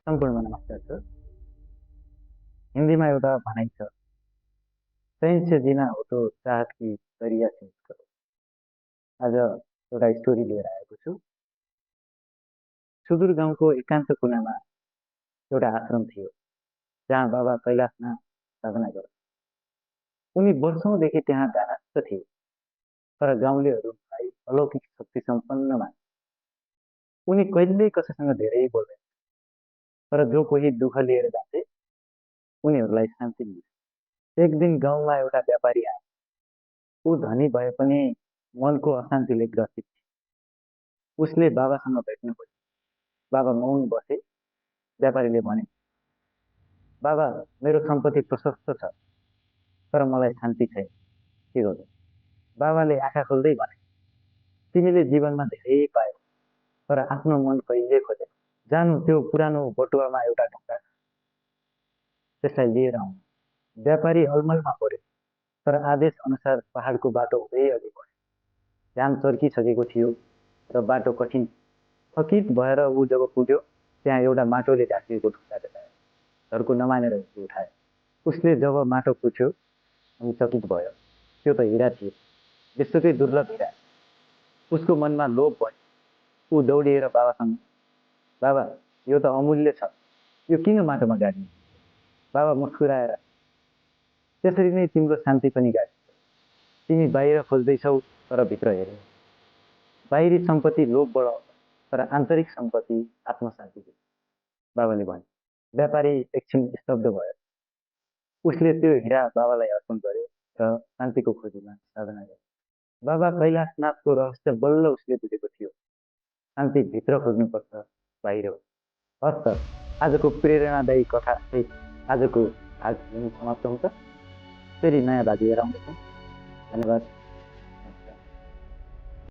सम्पूर्णमा नमस्कार छ। हिन्दीमा एउटा भनाइ छ, चैन से जीना हो तो चाहत की दरिया चेन्ज करो। आज एउटा स्टोरी लिएर आएको छु। सुदूर गाउँको एकान्त कुनामा एउटा आश्रम थियो, जहाँ बाबा कैलाशनाथ साधना गर्थे। उनी वर्षौंदेखि त्यहाँ गारस्त थिए, तर गाउँलेहरूलाई अलौकिक शक्ति सम्पन्न माने। उनी कहिल्यै कसैसँग धेरै बोल्दैन, तर जो कोही दुःख लिएर जान्थे उनीहरूलाई शान्ति मिल्छ। एक दिन गाउँमा एउटा व्यापारी आयो। ऊ धनी भए पनि मनको अशान्तिले ग्रसित थियो। उसले बाबासँग भेट्न खोज्यो। बाबा मौन बसे। व्यापारीले भने, बाबा, मेरो सम्पत्ति प्रशस्त छ, तर मलाई शान्ति छैन, के गर्नु? बाबाले आँखा खोल्दै भने, तिमीले जीवनमा धेरै पायौ, तर आफ्नो मन कहिल्यै खोजेन। जानु, त्यो पुरानो बटुवामा एउटा ढुङ्गा छ, त्यसलाई लिएर आउनु। व्यापारी अलमलमा पर्यो, तर आदेश अनुसार पहाडको बाटो हुँदै अघि बढ्यो। घाम चर्किसकेको थियो र बाटो कठिन। थकित भएर ऊ जब पुग्यो, त्यहाँ एउटा माटोले ढाकिएको ढुङ्गा देखायो। घरको नमानेर उठायो। उसले जब माटो पुछ्यो, अनि चकित भयो। त्यो त हिरा थियो, विश्वकै दुर्लभ हिरा। उसको मनमा लोभ भयो। ऊ दौडिएर बाबासँग, बाबा, यो त अमूल्य छ, यो किन माटोमा गाड्ने? बाबा मुस्कुराएर, त्यसरी नै तिम्रो शान्ति पनि गाडिन्छ। तिमी बाहिर खोज्दैछौ, तर भित्र हेर्नु। बाहिरी सम्पत्ति लोभ बढाउँछ, तर आन्तरिक सम्पत्ति आत्मशान्ति दिन्छ, बाबाले भने। व्यापारी एकछिन स्तब्ध भयो। उसले त्यो हिरा बाबालाई अर्पण गर्यो र शान्तिको खोजीमा साधना गर्यो। बाबा कैलाशनाथको रहस्य बल्ल उसले बुझेको थियो। शान्ति भित्र खोज्नुपर्छ, बाहिर। हस् त, आजको प्रेरणादायी कथा चाहिँ आजको आज समाप्त हुन्छ। फेरि नयाँ भाग लिएर आउँदैछौँ। धन्यवाद।